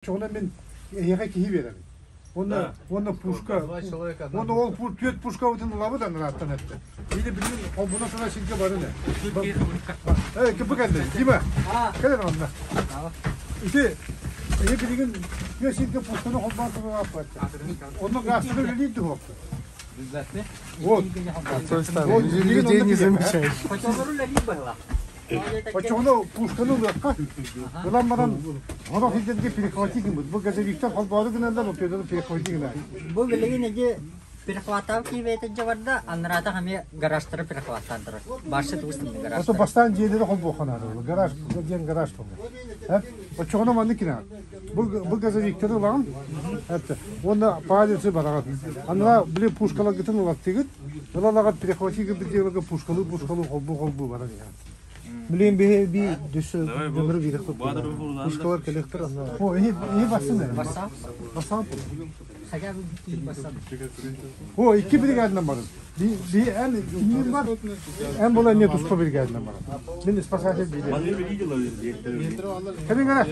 Оччоҕуна мин эһиэхэ киһи биэрэбин. Уонна, уонна пушка, уонна ол түөрт пушкабытын ылабыт анарааттан эттэ. Или билигин холбуна сана сиргэ барын ээ. Э, кипы кэллэ, Дима, кэлэн онно. Ити, эһи билигин түөрт сиргэ пушканы холбоон турар Онно гаастары үлэлиир дуһуохпут. Вот. Вот, Людей не замечаешь. Оччоҕуна пушканы ылыахха, ылан баран сорох сирдэргэ перехвати гыммыт. Бу газовиктар холбоору гыналлар, отуйдары перехвати гынар. Бу билигин эдьи перехваттаабыт киһи дьэ барда, аннараатах эмиэ гаражтары перехваттаан турар. Барсы тугустун гаражтары. Ото бастаан дьиэлэри холбуохха наада буолла. Гараж диэн гараж буолла. Оччоҕуна маннык гына. Бу, бу газовиктары ылаҕын, уонна палецы бараҕын. Анна били пушкаларгытын ылаттыгыт, ылалаҕат перехвати гыбыт диэбэккэ пушкалыы пушкалыы холбуу холбуу баран иһэн. Билин биһи би дүс нөмөрү биир Пушкалар кэлиэхтэр анна. О, иһи иһи бассын ээ. Бассаап. Бассаап. Хотя бы киһи бассаап. О, икки бригадынан барın. Би би эн кимнин бар? Эн була эмиэ туспа бригадынан барın. Мин спасатель биир. Кэлин гана.